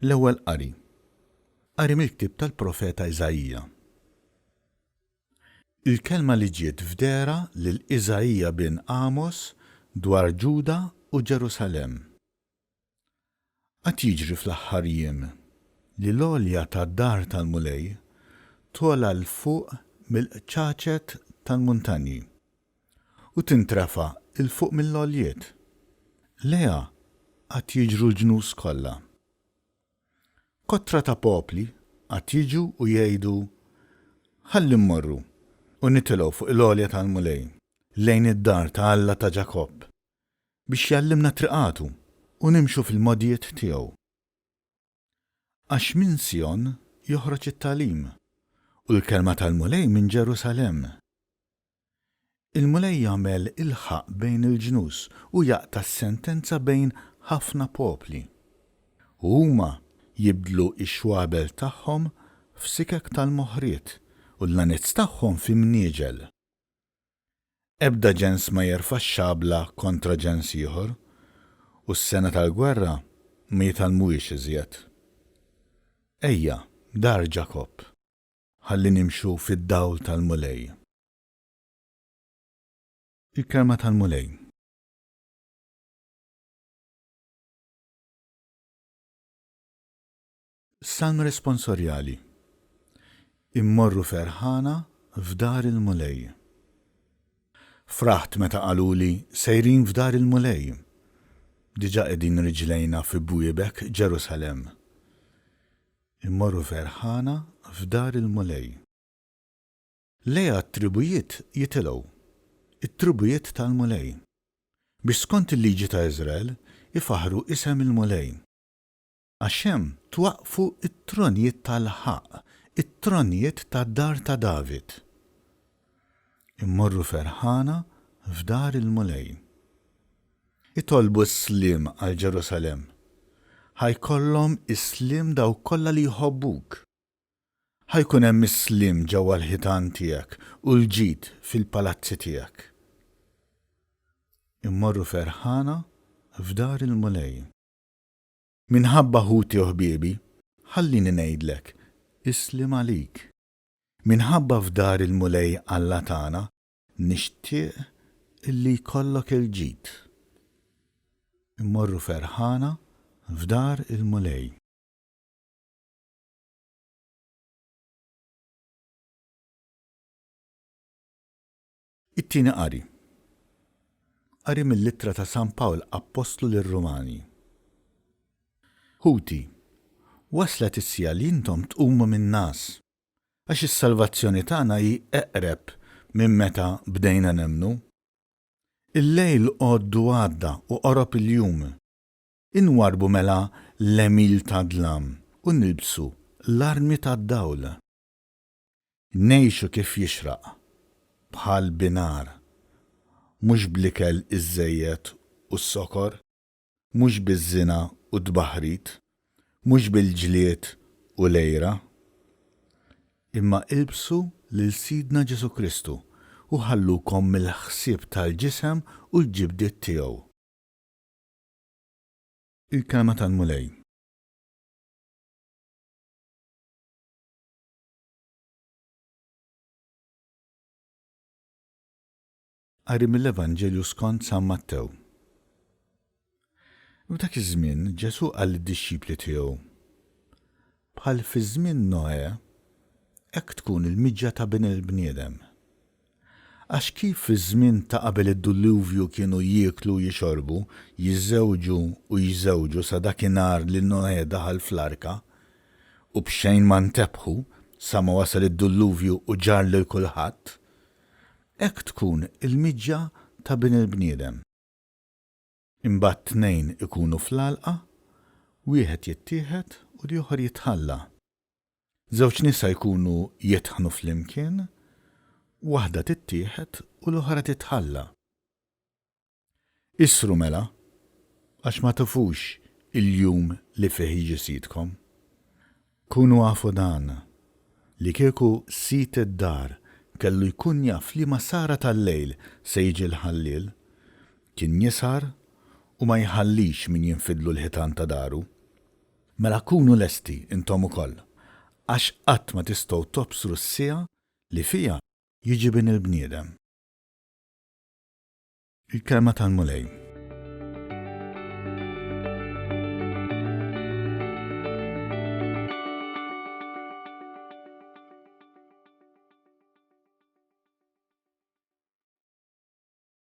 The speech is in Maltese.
L-Ewwel Qari. Qari mill-ktieb tal-profeta Iżaija. Il-kelma li ġiet f'dehra lil Iżaija bin Amos dwar Ġuda u Ġerusalemm. Għad jiġri fl-aħħar jiem li l-għolja tad-dar tal-Mulej togħla 'l fuq mill-qċaċet tal-muntanji u tintrefa' 'l fuq mill-għoljiet. Lejha għad jiġru l-ġnus kollha. Kotra ta' popli għad jiġu u jgħidu, Ħalli mmorru u nitilgħu fuq il-għolja tal-Mulej, lejn id-dar ta' Alla ta' Ġakobb, biex jgħallimna triqatu u nimxu fil-mogħdijiet tiegħu. Għax minn Sijon joħroġ it-tagħlim, u l-kelma tal-Mulej minn Ġerusalemm. Il-Mulej jagħmel il-ħaqq bejn il-ġnus u jaqta' s-sentenza bejn ħafna popli. U huma jibdlu x-xwabel tagħhom f'sikek tal-moħriet u l-lanez tagħhom fi mnieġel. Ebda ġens ma jerfa' x-xabla kontra ġens ieħor, u s-sengħa tal-gwerra ma jitgħallmuhiex iżjed. Ejja, dar Ġakobb, ħalli nimxu fid-dawl tal-Mulej. Il-Kelma tal-Mulej. Salm responsorjali. Immorru ferħana f'dar il-Mulej. Fraħt meta qaluli sejrin f'dar il-Mulej. Diġà qegħdin riġlejna fi bwiebek Ġerusalemm. Immorru ferħana f'dar il-Mulej. Lejha t-tribujiet jitilgħu, it-tribujiet tal-Mulej, biex skont il-liġi ta' Iżrael ifaħħru isem il-Mulej. Għax hemm twaqqfu t-tronijiet tal-ħaqq, it-tronijiet tad-dar ta' David. Immorru ferħana f'dar il-Mulej. Itolbu s-sliem għal Ġerusalemm. Ħa jkollhom is-sliem dawk kollha li jħobbuk. Ħa jkun hemm is-sliem ġewwa l-ħitan tiegħek u l-ġid fil-palazzi tiegħek. Immorru ferħana f'dar il-Mulej. Minħabba ħuti u ħbiebi, ħallini ngħidlek, is-sliem għalik. Minħabba f'dar il-Mulej Alla tagħna, nixtieq illi jkollok il-ġid. Immorru ferħana f'dar il-Mulej. It-tieni qari. Qari mill-Ittra ta' San Pawl Appostlu lir-Rumani. Ħuti, waslet is-siegħa li intom tqumu min-ngħas, għax is-salvazzjoni tagħna hi eqreb minn meta bdejna nemmnu. Il-lejl għoddu għadda u qorob il-jum. Inwarrbu mela l-għemil tad-dlam u nilbsu l-armi tad-dawl. Ngħixu kif jixraq, bħal bi nhar, mhux bl-ikel iżżejjed u s-sokor, mhux biż-żina u t-tbaħrid, mhux bil-ġlied u l-għira. Imma ilbsu lil Sidna Ġesù Kristu u ħallukom mill-ħsieb tal-ġisem u l-ġibdiet tiegħu. Il-Kelma tal-Mulej. Qari mill-Evanġelju skont San Mattew. F'dak iż-żmien Ġesù qal lid-dixxipli tiegħu, Bħal fi żmien Noè, hekk tkun il-miġja ta' Bin il-bniedem. Għax kif fiż-żmien ta' qabel id-Dulluvju kienu jieklu u jixorbu, jiżżewġu u jżewġu sa dakinhar li Noè daħal fl-arka, u b'xejn ma ntebħu sa ma wasal id-Dulluvju u ġarr lil kulħadd, hekk tkun il-miġja ta' Bin il-bniedem. Imbagħad tnejn ikunu fl-għalqa, wieħed jittieħed u l-ieħor jitħalla. Żewġ nisa jkunu jitħnu flimkien, waħda tittieħed u l-oħra titħalla. Isru mela, għax ma tafux il-jum li fih jiġi Sidkom. Kunu afu dan, li kieku sid id-dar kellu jkun jaf liema sahra tal-lejl se jiġi l-ħalliel, kien jisahar u ma jħallix min jinfidlu l-ħitan ta' daru. Mela kunu lesti intom ukoll, għax qatt ma tistgħu tobsru s-siegħa li fiha jiġi Bin il-bniedem. Il-Kelma tal-Mulej.